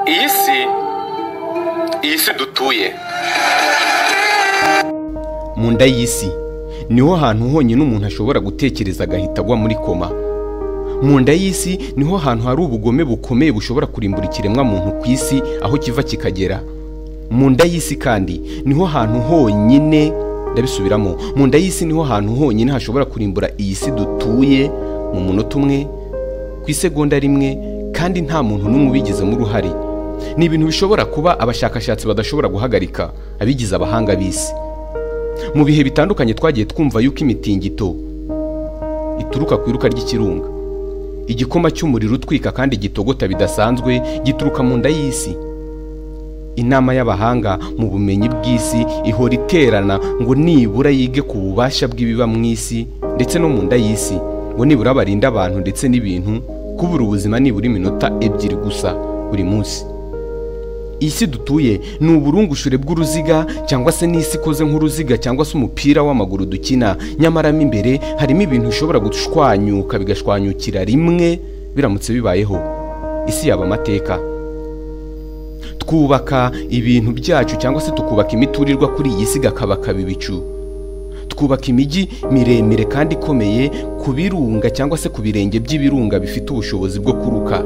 Iyi si dutuye. Mu nda y'isi niho hantu honyine umuntu ashobora gutekereza agahita agwa muri koma. Mu nda y'isi niho hantu hari ubugome bukomeye bushobora kurimbura ikiremwamuntu ku isi aho kiva kikagera. Mu nda y'isi kandi niho hantu honyine, ndabisubiramo, mu nda y'isi niho hantu honyine hashobora kurimbura iyi si dutuye mu munota umwe, ku isegonda rimwe, kandi nta muntu n'umwe ubigizemo uruhare. Ni ibintu bishobora kuba abashakashatsi badashobora guhagarika, abigize abahanga b'isi. Mu bihe bitandukanye twagiye twumva yuko imitingito ituruka ku iruka ry'ikirunga. Igikoma cy'umuriro utwika kandi gitogota bidasanzwe gituruka mu nda y'isi. Inama y'abahanga mu bumenyi bw'isi ihora iterana ngo nibura yige ku bubasha bw'ibiba mu isi ndetse no mu nda y'isi, ngo nibura barinde abantu ndetse n'ibintu kubura ubuzima nibura iminota 2 gusa buri munsi. Isi dutuye ni uburungushure bw'uruziga, cyangwa se n'isi ikoze nk'uruziga cyangwa se umupira w'amaguru dukina, nyamara mo imbere harimo ibintu bishobora gushwanyuka, bigashwanyukira rimwe. Biramutse bibayeho, isi yaba amateka. Twubaka ibintu byacu cyangwa se tukubaka imiturirwa kuri iyi si igakabakaba ibicu. Twubaka imijyi miremire kandi ikomeye ku birunga cyangwa se ku birenge by'ibirunga bifite ubushobozi bwo kuruka,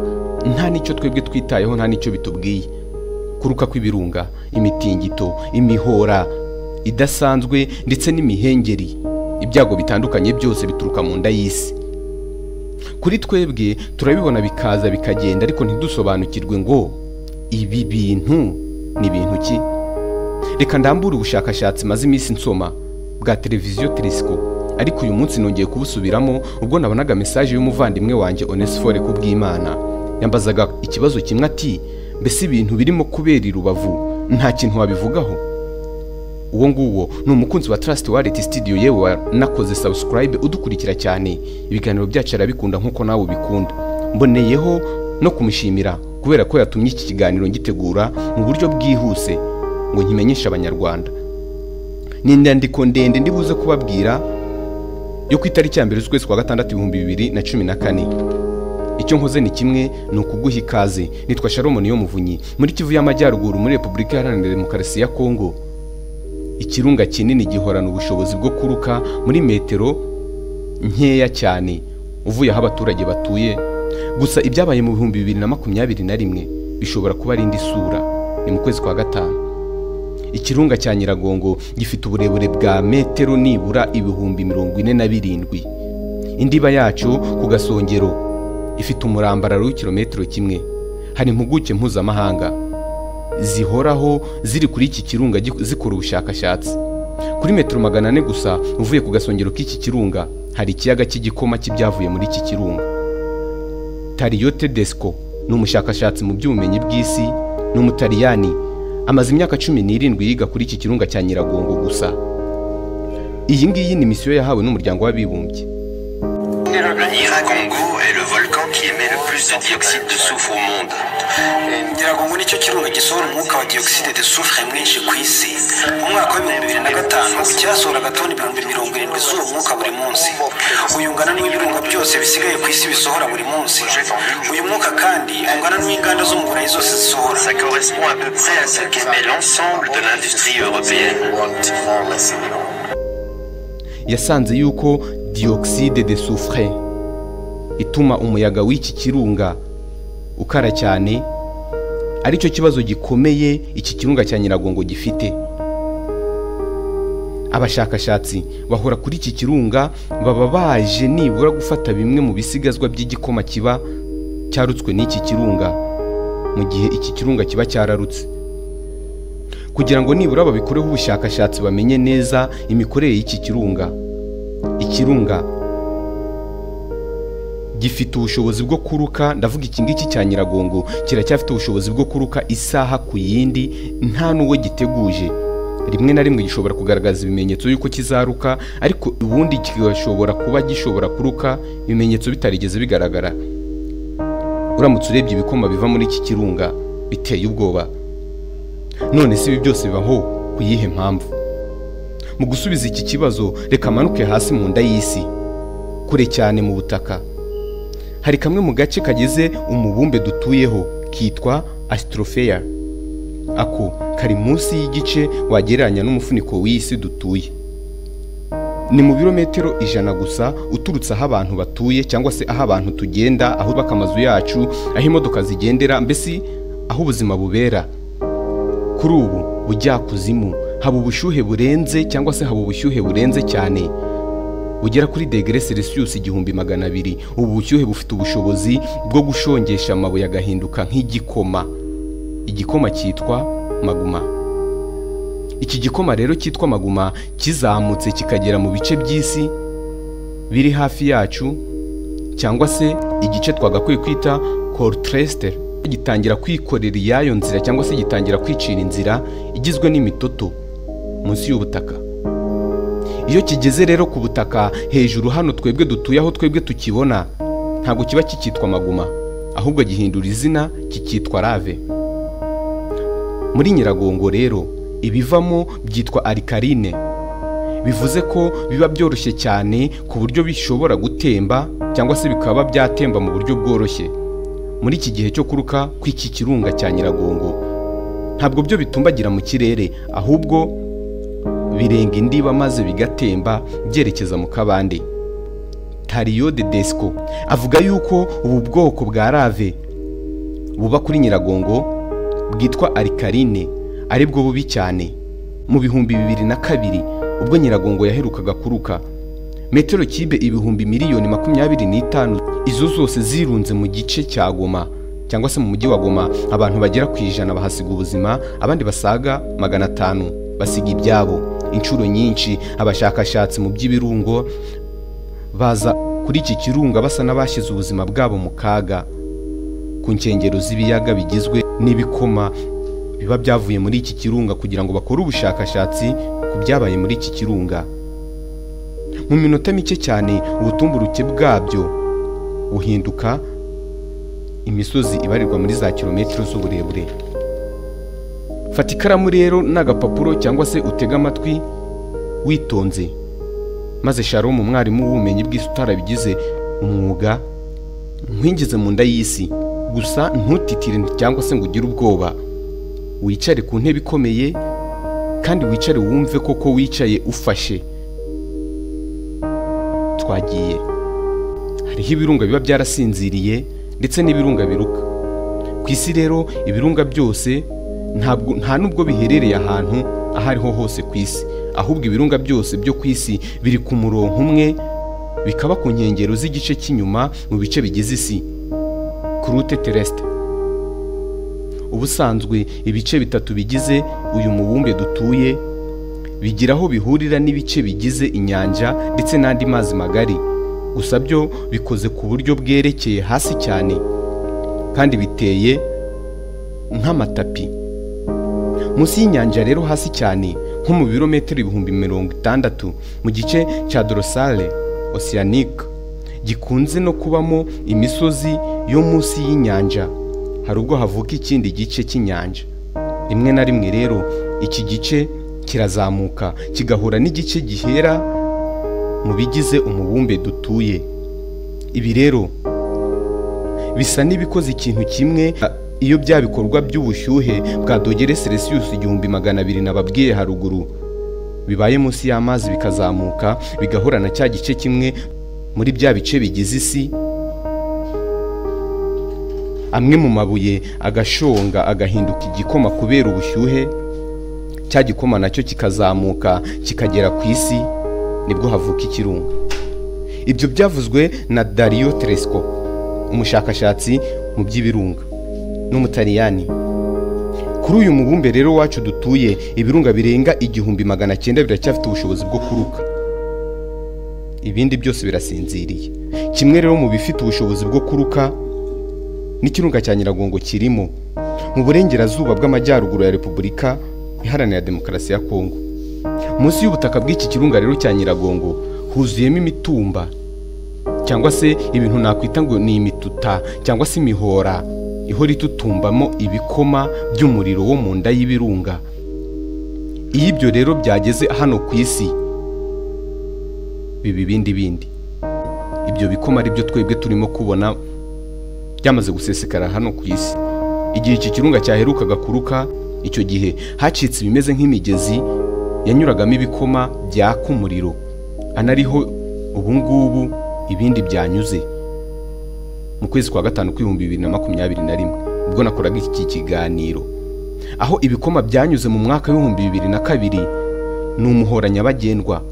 nta n'icyo twebwe twitayeho, nta n'icyo bitubwiye. Kuruka kw'ibirunga, imitingito, imihora idasanzwe ndetse n'imihengeri, ibyago bitandukanye byose bituruka mu nda y'isi. Kuri twebwe turabibona bikaza bikagenda, ariko ntidusobanukirwe ngo ibi bintu ni bintu ki. Reka ndambure ubushakashatsi maze iminsi nsoma bwa televiziyo Tresco, ariko uyu munsi nongeye kubusubiramo ubwo nabonaga message y'umuvandimwe wanjye Onesphore Kubwimana. Yambazaga ikibazo kimwe ati: "Mbese ibintu birimo kubera i Rubavu nta kintu wabivugaho?" Uwo nguwo ni umukunzi wa Trust Wallet Studio, yewe wanakoze subscribe, udukurikira cyane, ibiganiro byacu arabikunda nk'uko nawe ubikunda. Mboneyeho no kumushimira kubera ko yatumye iki kiganiro ngitegura mu buryo bwihuse ngo nkimenyeshe Abanyarwanda. Ni inyandiko ndende ndibuze kubabwira yo ku itariki ya 1 z'ukwezi kwa gatandatu 2014. Icyo nkoze ni kimwe, ni ukuguha ikaze. Nitwa Shalom Niyomuvunyi. Muri Kivu y'Amajyaruguru, muri Repubulika Iharanira Demokarasi ya Kongo, ikirunga kinini gihorana ubushobozi bwo kuruka muri metero nkeya cyane uvuye aho abaturage batuye. Gusa ibyabaye mu 2021 bishobora kuba ari indi sura. Ni mu kwezi kwa gatanu. Ikirunga cya Nyiragongo gifite uburebure bwa metero nibura 47,000. Indiba yacyo ku gasongero ifite umurambararo w'ikirometero 1. Hari impuguke mpuzamahanga zihoraho ziri kuri iki kirunga zikora ubushakashatsi. Kuri metero 400 gusa uvuye ku gasongero k'iki kirunga hari ikiyaga cy'igikoma cy'ibyavuye muri iki kirunga. Tario Tedesco ni umushakashatsi mu by'ubumenyi bw'isi, ni Umutaliyani, amaze imyaka 17 yiga kuri iki kirunga cya Nyiragongo gusa. Iyi ngiyi ni misiyo yahawe n'Umuryango w'Abibumbye. Le Nyiragongo est le volcan qui émet le plus de dioxyde de soufre au monde. Nyiragongo nicyo kirunga gisohora umwuka wa dioxyde de soufre mwinshi ku isi. Mu mwaka wa 2005 cyasohoraga toni 70,000 z'uwo mwuka buri munsi. Uyu ungana n'ibirunga byose bisigaye ku isi bisohora buri munsi. Uyu mwuka kandi ungana n'inganda zo mu Burayi zose zisohora. Ça correspond à peu près à ce qu'émet l'ensemble de l'industrie européenne. Yasanze yuko dioxyde de soufre ituma umuyaga w'iki kirunga ukara cyane aricyo kibazo gikomeye iki kirunga cya Nyiragongo gifite. Abashakashatsi bahora kuri iki kirunga baba baje nibura gufata bimwe mu bisigazwa by'igikoma kiba cyarutswe n'iki kirunga mu gihe iki kirunga kiba cyararutse, kugira ngo nibura babikoreho ubushakashatsi, bamenye neza imikorere y'iki kirunga. Ikirunga gifite ubushobozi bwo kuruka, ndavuga iki ngiki cya Nyiragongo, kiracyafite ubushobozi bwo kuruka isaha ku yindi nta n'uwo giteguje. Rimwe na rimwe gishobora kugaragaza ibimenyetso y'uko kizaruka, ariko ubundi kigashobora kuba gishobora kuruka ibimenyetso bitarigeze bigaragara. Uramutse urebye ibikoma biva muri iki kirunga biteye ubwoba. None se ibi byose bibaho ku yihe mpamvu? Mu gusubiza iki kibazo, reka amanuke hasi mu nda y'isi, kure cyane mu butaka. Hari kamwe mu gace kagize umubumbe dutuyeho kitwa Astrophere. Ako kari munsi y'igice wagereranya n'umufuniko w'isi dutuye. Ni mu birometero 100 gusa uturutse aho abantu batuye cyangwa se aho abantu tugenda, aho bubaka amazu yacu, aho imodoka zigendera, mbese aho ubuzima bubera. Kuri ubu bujyakuzimu haba ubushyuhe burenze cyangwa se haba ubushyuhe burenze cyane bugera kuri degere Celsius 1200. Ubu bushyuhe bufite ubushobozi bwo gushongesha amabuye agahinduka nk'igikoma, igikoma cyitwa maguma. Iki gikoma rero cyitwa maguma kizamutse kikagera mu bice by'isi biri hafi yacu, cyangwa se igice twagakwiye kwita Colchester, gitangira kwikorera iyayo nzira cyangwa se gitangira kwicira inzira igizwe n'imitoto munsi y'ubutaka. Iyo kigeze rero ku butaka hejuru hano twebwe dutuye, aho twebwe tukibona, ntabwo kiba kikitwa maguma, ahubwo gihindura izina kikitwa lave. Muri Nyiragongo rero ibivamo byitwa alkaline, bivuze ko biba byoroshye cyane ku buryo bishobora gutemba cyangwa se bikaba byatemba mu buryo bworoshye. Muri iki gihe cyo kuruka kw'iki kirunga cya Nyiragongo, ntabwo byo bitumbagira mu kirere, ahubwo birenga indiba maze bigatemba byerekeza mu kabande. Tario de Desco avuga yuko ubu bwoko bwa lave buba kuri Nyiragongo bwitwa alkaline aribwo bubi cyane. Mu 2002 ubwo Nyiragongo yaherukaga kuruka, metero kibe 25,000,000 izo zose zirunze mu gice cya Goma cyangwa se mu mujyi wa Goma. Abantu bagera ku 100 bahasiga ubuzima, abandi basaga 500 basiga ibyabo. Inshuro nyinshi abashakashatsi mu by'ibirungo baza kuri iki kirunga basa n'abashyize ubuzima bwabo mu kaga. Ku nkengero z'ibiyaga bigizwe n'ibikoma biba byavuye muri iki kirunga kugira ngo bakore ubushakashatsi ku byabaye muri iki kirunga. Mu minota mike cyane ubutumburuke bwabyo buhinduka imisozi ibarirwa muri za kilometero z'uburebure. Fata ikaramu rero n'agapapuro cyangwa se utege amatwi witonze, maze Shalom, umwarimu w'ubumenyi bw'isi utarabigize umwuga, nkwinjize mu nda y'isi. Gusa ntutitire cyangwa se ngo ugire ubwoba, wicare ku ntebe ikomeye kandi wicare wumve koko wicaye ufashe. Twagiye. Hariho ibirunga biba byarasinziriye ndetse n'ibirunga biruka. Ku isi rero ibirunga byose ntabwo nta nubwo biherereye ahantu aho ariho hose ku isi, ahubwo ibirunga byose byo ku isi biri ku murongo umwe, bikaba ku nkengero z'igice cy'inyuma mu bice bigize isi, croûte terrestre. Ubusanzwe ibice bitatu bigize uyu mubumbe dutuye bigira aho bihurira n'ibice bigize inyanja ndetse n'andi mazi magari, gusa byo bikoze ku buryo bwerekeye hasi cyane kandi biteye nk'amatapi. Munsi y'inyanja rero hasi cyane nko mu birometero 60,000 mu gice cya dorsale oceanique gikunze no kubamo imisozi yo munsi y'inyanja, hari ubwo havuka ikindi gice cy'inyanja. Rimwe na rimwe rero iki gice kirazamuka kigahura n'igice gihera mu bigize umubumbe dutuye. Ibi rero bisa n'ibikoze ikintu kimwe iyo bya bikorwa by'ubushyuhe bwa dogere Celsius 1200 nababwiye haruguru bibaye munsi y'amazi bikazamuka bigahura na cya gice kimwe muri bya bice bigize isi. Amwe mu mabuye agashonga agahinduka igikoma kubera ubushyuhe, cya gikoma nacyo kikazamuka kikagera ku isi, nibwo havuka ikirunga. Ibyo byavuzwe na Dario Tresco, umushakashatsi mu by'ibirunga n'umutaliyani. Kuri uyu mubumbe rero wacu dutuye, ibirunga birenga 1900 biracyafite ubushobozi bwo kuruka, ibindi byose birasinziriye. Kimwe rero mu bifite ubushobozi bwo kuruka n'ikirunga cya Nyiragongo kirimo mu burengerazuba bw'amajyaruguru ya Repubulika Iharanira Demokarasi ya Kongo. Munsi y'ubutaka bw'iki kirunga rero cya Nyiragongo huzuyemo imitumba cyangwa se ibintu nakwita ngo ni imituta cyangwa se imihora ihora itutumbamo ibikoma by'umuriro wo mu nda y'ibirunga. Iyo ibyo rero byageze hano ku isi biba ibindi bindi. Ibyo bikoma ari byo twebwe turimo kubona byamaze gusesekara hano ku isi. Igihe iki kirunga cyaherukaga kuruka, icyo gihe hacitse ibimeze nk'imigezi yanyuragamo ibikoma byaka umuriro, anariho ubu ngubu ibindi byanyuze. Mu kwezi kwa gatanu 2021 ubwo nakoraga iki kiganiro, aho ibikoma byanyuze mu mwaka w'2002 ni umuhora nyabagendwa,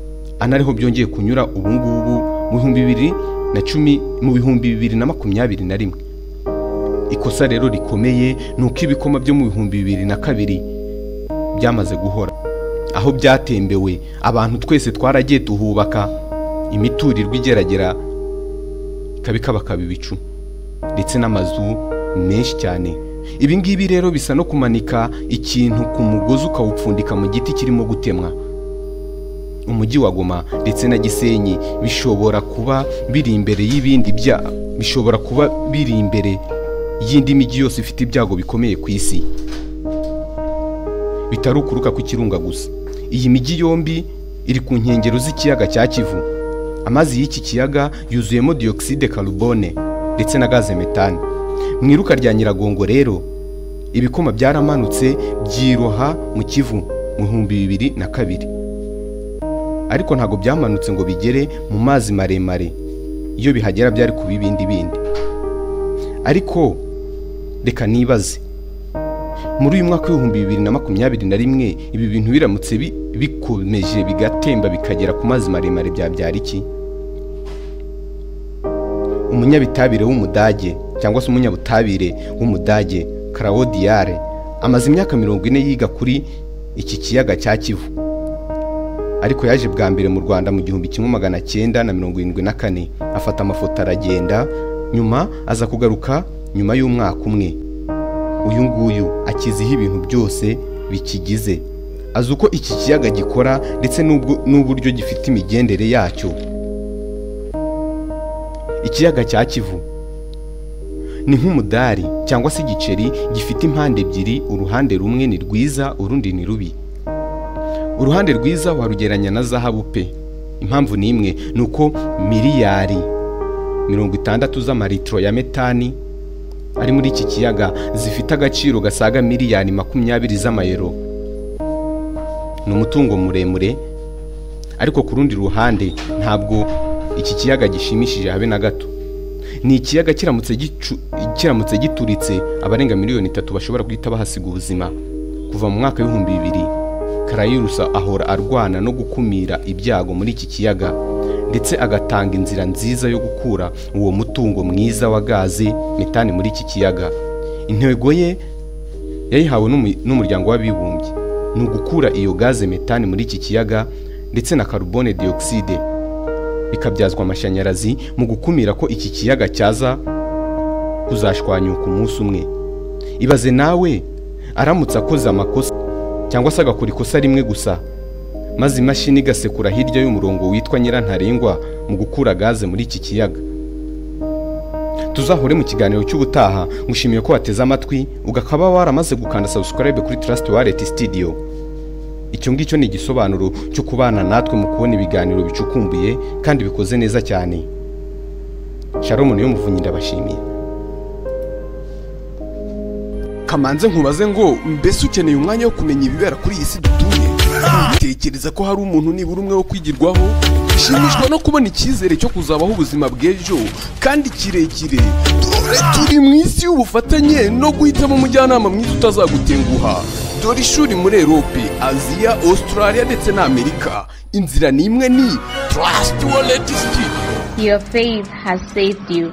anariho byongeye kunyura ubu ngubu mu 2010 mu 2021. Ikosa rero rikomeye ni uko ibikoma byo mu 2002 byamaze guhora, aho byatembewe abantu twese twaragiye tuhubaka imiturirwa igeragera ikabikabakaba ibicu ndetse n'amazu menshi cyane. Ibi ngibi rero bisa no kumanika ikintu ku mugozi ukawupfundika mu giti kirimo gutemwa. Umujyi wa Goma ndetse na Gisenyi bishobora kuba biri imbere y'ibindi bya bishobora kuba biri imbere y'indi mijyi yose ifite ibyago bikomeye ku isi, bitari ukuruka ku kirunga gusa. Iyi mijyi yombi iri ku nkengero z'ikiyaga cya Kivu. Amazi y'iki kiyaga yuzuyemo dioxyde carbone ndetse na gaze metane. Mu iruka rya Nyiragongo rero ibikoma byaramanutse byiroha mu Kivu mu 2002, ariko ntago byamanutse ngo bigere mu mazi maremare. Iyo bihagera byari kuba ibindi bindi. Ariko reka nibaze, muri uyu mwaka w'2021 ibi bintu biramutse bikomeje bigatemba bikagera ku mazi maremare byabyara iki? Umunyabitabire w'Umudage cyangwa se umunyabutabire w'Umudage Claudiare amaze imyaka 40 yiga kuri iki kiyaga cya Kivu, ariko yaje bwa mbere mu Rwanda mu 1974 afata amafoto aragenda, nyuma aza kugaruka nyuma y'umwaka umwe. Uyu nguyu akiziho ibintu byose bikigize, azi uko iki kiyaga gikora ndetse n'uburyo gifite imigendere yacyo. Ikiyaga cya Kivu ni nk'umudari cyangwa se igiceri gifite impande ebyiri, uruhande rumwe ni rwiza urundi ni rubi. Uruhande rwiza warugeranya na zahabu pe. Impamvu ni imwe, ni uko miliyari 60 z'amaritiro ya metani ari muri iki kiyaga zifite agaciro gasaga miliyari 20 z'amayero. Ni umutungo muremure, ariko ku rundi ruhande ntabwo iki kiyaga gishimishije habe na gato. Ni ikiyaga kiramutse gituritse abarenga miliyoni 3 bashobora guhita bahasiga ubuzima. Kuva mu mwaka w'2000 Karayirusa ahora arwana no gukumira ibyago muri iki kiyaga, ndetse agatanga inzira nziza yo gukura uwo mutungo mwiza wa gaze metane muri iki kiyaga. Intego ye yayihawe n'umuryango w'abibumbye ni ugukura iyo gaze metane muri iki kiyaga ndetse na carbone dioxide bikabyazwa amashanyarazi mu gukumira ko iki kiyaga cyaza kuzashwanyuka umunsi umwe. Ibaze nawe aramutse akoze amakosa cyangwa se agakora ikosa rimwe gusa, maze imashini igasekura hirya y'umurongo witwa nyirantarengwa mu gukura gaze muri iki kiyaga. Tuzahure mu kiganiro cy'ubutaha. Ngushimiye ko wateze amatwi ugakaba waramaze gukanda subscribe kuri Trust Wallet Studio. Icyo ngicyo ni igisobanuro cyo kubana natwe mu kubona ibiganiro bicukumbuye kandi bikoze neza cyane. Shalom niyo muvunyi, ndabashimiye. Kamanze nkubaze ngo mbese ukeneye umwanya wo kumenya ibibera kuri iyi si dutuye? Tekereza ko hari umuntu nibura umwe wo kwigirwaho? Shimishwa no kubona icyizere cyo kuzabaho ubuzima bw'ejo kandi kirekire. Turi mu isi y'ubufatanye no guhitamo umujyanama mwiza utazagutenguha. Dore ishuri muri Europe, Aziya, Australia ndetse na Amerika. Inzira ni imwe, ni Trust Wallet Studio. Your faith has saved you.